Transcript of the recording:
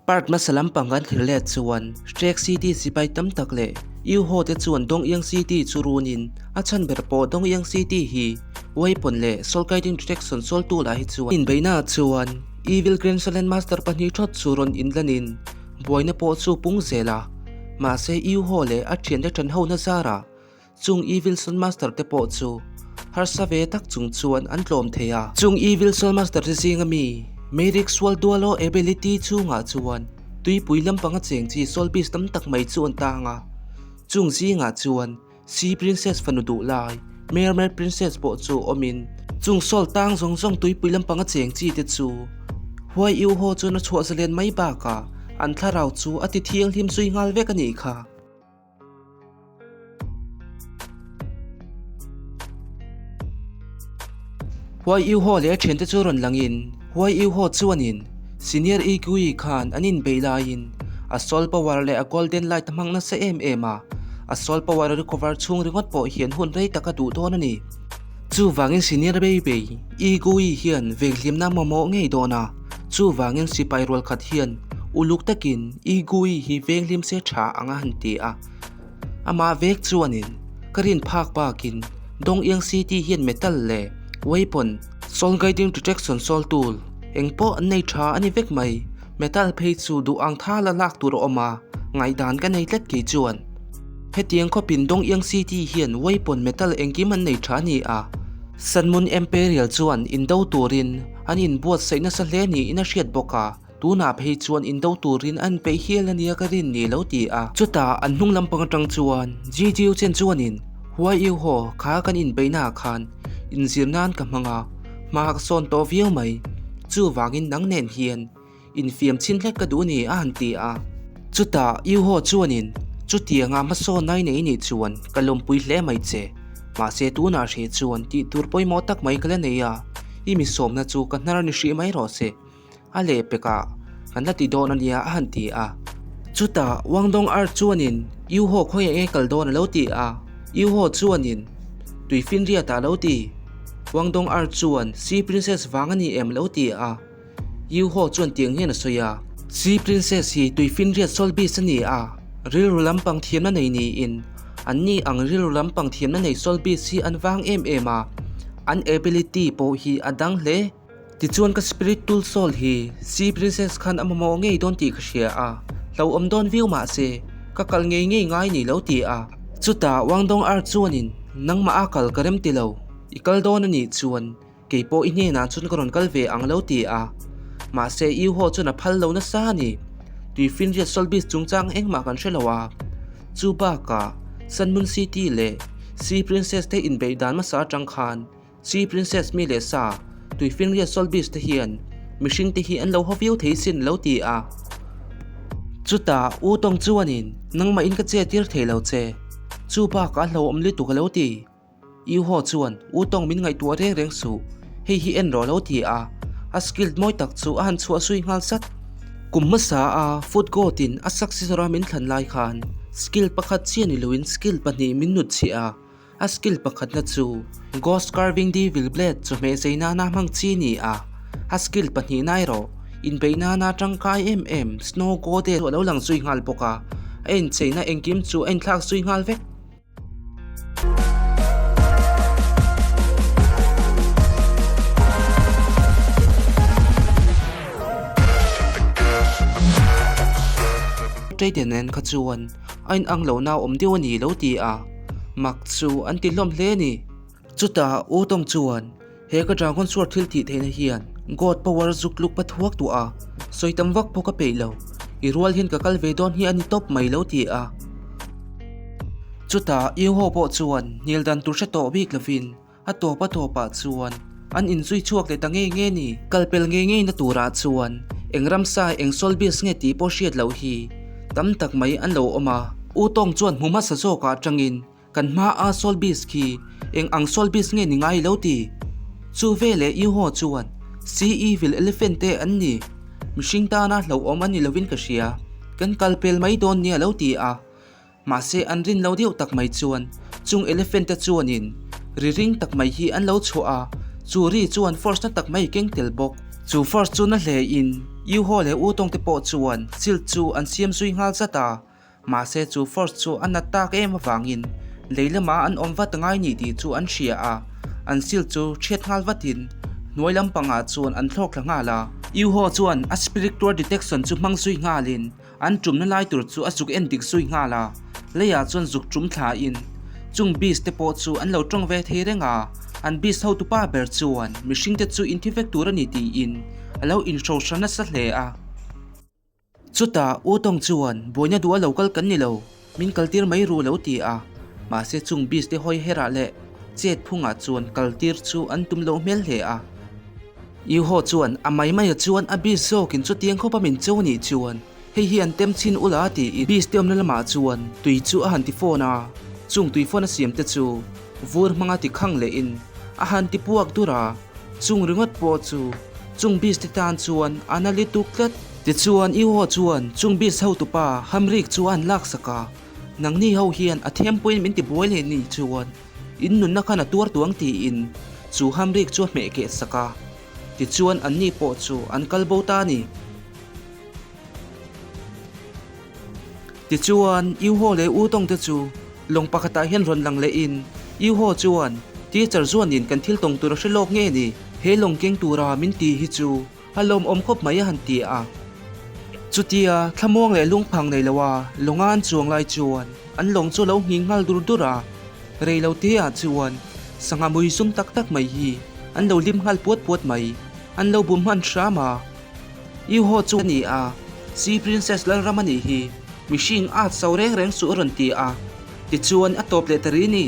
Part hmasa lampang kan thlir let chuan Shrek City sipai tam tak leh Yu-Ho te chuan Dongyang City chu runin a chhan ber pawh Dongyang City hi Weapon leh Soul Guiding Detection Soul Tool ah hi chuan inbeihna ah chuan Evil Grand Salen Master pahnih thawt chu rawn inlanin buaina pawh chu pung zel a. Mahse Yu-Ho leh a thiante ṭan hona zarah Chung Evil Soul Master te pawh chu harsa ve tak chung chuan an tlawm thei a. Chung Evil Soul Master te zinga mi Meirik Sual Dualo Ability chhungah chuan tuipui lampanga cheng chi Soul Beast tam tak mai chu an tang a. Chung zingah chuan Sea Princess fanu duh lai Mermaid Princess pawh chu awmin chung Soul tang zawng zawng tuipui lampanga cheng chi te chu Huai Yu Ho chuan a chhuah zalen mai bakah an thlarau chu a ti thianghlim zui nghal vek a nih kha. Huai Yu Ho leh a thiante chu rawn langin Huai Yu Ho chuanin Senior Yi Gui khan an inbeih laiin a soul power leh a golden light a hmang nasa em em a, a soul power a recover chhung ringawt pawh hian hun rei tak a duh dawn a ni. Chuvangin Senior Bei Bei Yi Gui hian venghlimna a mamawh ngei dawn a, chuvangin sipai rual khat hian uluk takin Yi Gui hi venghlim se tha ang a han ti a. Amah vek chuanin ka rin phak bakin Dongyang City hian metal leh weapon, soul guiding detection soul tool, eng pawh an nei tha a ni vek mai. Metal phei chu duh ang tha la lak tur a awm a, ngaihdan ka nei tlat kei chuan. Hetiang khawpin Dongyang City hian weapon metal engkim an nei tha a ni a. Sun Moon Imperial chuan indo turin an inbuatsaih nasa hle niin a hriat bawk a. Tunah phei chuan indo turin an peih hial ania ka rin ni lo ti a. Chutah an hnung lampang atang chuan Ji Jiu Chen chuanin Huai Yu Ho kha kan inbeihna ah khan inzir nan ka hmang a, hma ka sawn tawh viau mai. Chuvangin nang nen hian infiam chhin hlek ka duh ni a han ti a. Chutah Yu Ho chuanin chutianga hmasawn nai nei nih chuan ka lawmpui hle mai che. Mahse tunah hreh chuan tih tur pawimawh tak mai ka la nei a, i mi sawmna chu ka hnar ni hrih mai rawh se. A leh pekah kan la ti dawn a nia a han ti a. Chutah Wang Dong Ar chuanin Yu Ho khawiah nge kal dawn a lo ti a. Yu Ho chuanin Tui Finriatah a lo ti. Wang Dong Ar chuan Sea Princess vang a ni em a lo ti a. Yu Ho chuan tiang hian a sawi a. Sea Princess hi Tui Finriat Soul Beast a ni a, rilru lampang thiamna nei niin an ni ang rilru lampang thiamna nei Soul Beast hi an vang em em a, an ability pawh hi a dang hle. Tichuan ka spirit tool soul hi Sea Princess khan a mamawh ngei dawn tih ka hria a, hlauhawm dawn viau mah se ka kal ngei ngei ngai ni lo ti a. Chutah Wang Dong Ar chuanin nangmah a kal ka rem ti lo, i kal dawn a nih chuan kei pawh i hnenah chuan ka rawn kal ve ang lo ti a. Mahse Yu Ho chuan a phal lo nasa a ni. Tuifinriat Soul Beast chungchang engmah kan hre lo a. Chu bakah Sun Moon City leh Sea Princess te inbeih dan hmasa atang khan Sea Princess mi leh sa, Tuifinriat Soul Beast te hian mihring te hi an lo haw viau thei sin lo ti a. Chutah U Tawng chuanin nangmah in ka che tir thei lo che, chu bakah a hlauhawm lutuk a lo ti. U Ho chuan U Tawng min ngaihtuah reng reng suh, hei hi en rawh lo ti a, a skill mawi tak chu a han chhuah zui nghal zat. Kum hmasa a Foot God in a successor a min thlan lai khan skill pakhat chiah ni loin skill pahnih min nut chhiah a, A skill pakhatna chu Ghost Carving Devil Blade chawhmeh zei nana hmang chi a ni a, a skill pahnihna erawh inbeih nana tangkai em em Snow Goddess chu a lo lang zui nghal bawk a, a incheina engkim chu a inthlak zui nghal vek. Trader nen kha chuan a inang lohna a awm deuh a ni lo ti a. Mak chu an ti hlawm hle a ni. Chutah U Tawng chuan he ka Dragon Sword thil tih theihna hian God power zuk tluk pathuak duh a, sawi tam vak pawh ka peih lo. I rual hian ka kal ve dawn hi a ni tawp mai lo ti a. Chutah U Ho pawh chuan hnial dan tur hre tawh bik lovin A tawp a tawpah chuan an inzui chhuak leh ta ngei nge ni? Kal pel ngei ngei na turah chuan eng ramsa eng soul beast nge tih pawh hriat loh hi tam tak mai an lo awm a. U Tawng chuan hmu hmasa zawkah atangin kan hma a soul beast khi eng ang soul beast nge ni ngai lo ti? Chu veleh U Ho chuan Sea Evil Elephant te an ni. Mihring tana hlauhawm a ni lovin ka hria. Kan kal pel mai dawn nia lo ti a. Mahse an rin lo deuh tak mai chuan chung elephant te chuanin ri ring tak mai hi an lo chhuah a, chu ri chuan force na tak mai keng tel bawk. Chu force chu na hle in Yuho leh Utawng te pawh chuan shield chu an siam zui nghal zat a, mahse chu force chu a nat tak em avangin lei lama an awm vat ngai ni tih chu an hria a, an shield chu thiat nghal vatin hnuai lampangah chuan an thlawk thla nghal a. Yuho chuan a spiritual detection chu hmang zui nghalin An tumna lai tur chu a zuk en dik zui nghal a, leiah chuan zuk tum thlain chung beast te pawh chu an lo tawng ve thei reng a, an beast hotupa ber chuan mihring te chu inthi vek tur a ni tiin a lo inhrohra nasa hle a. Chutah U Tawng chuan buaina duh a lo kal kan ni lo, min kaltir mai ru lo ti a, mahse chung beast te hawi herah leh chet phungah chuan kaltir chu an tum loh hmel hle a. Yuho chuan a mai maia chuan a beast zawkin chutiang khawpa min cho nih chuan hei hi an tem chhin ula tiin beast te awmna lamah chuan tui chu a han ti fawn a, chung tui fawn a siam te chu vur hmanga ti khang lehin a han ti puak dur a, chung ringawt pawh chu chung beast te tan chuan a na lituk tlat. Tichuan Yuho chuan chung beast hotupa Hamrik chu a han laksak a, Nangni ho hian a thempuiin min ti buai leh nih chuan In nunna khan a tuar tuang tiin chu hamrik chu a hmeh keh sak a, tichuan anni pawh chu an kal bo ta a ni. Tichuan Yuho leh U Tawng te chu lawng pakhatah hian rawn lang lehin Yuho chuan Teacher Zuanin kan thil tawng tur a hre lawk nge ni? He lawng keng tura min ti hi chu A lawmawm khawp mai a han ti a. Chutia thlamuang leh lungphang nei loa lawnga an chuang lai chuan an lawng chu a lo nghing nghal dur dur a. Rei lo te ah chuan sangha mui zum tak tak mai hi an lo lim nghal puat puat mai. An lo bum hman hram a. Iho chu a ni a, Sea Princess Lalram a nih hi. Mihring at so reng reng suh a rawn ti a. Tichuan a tawp leh ta ri ni.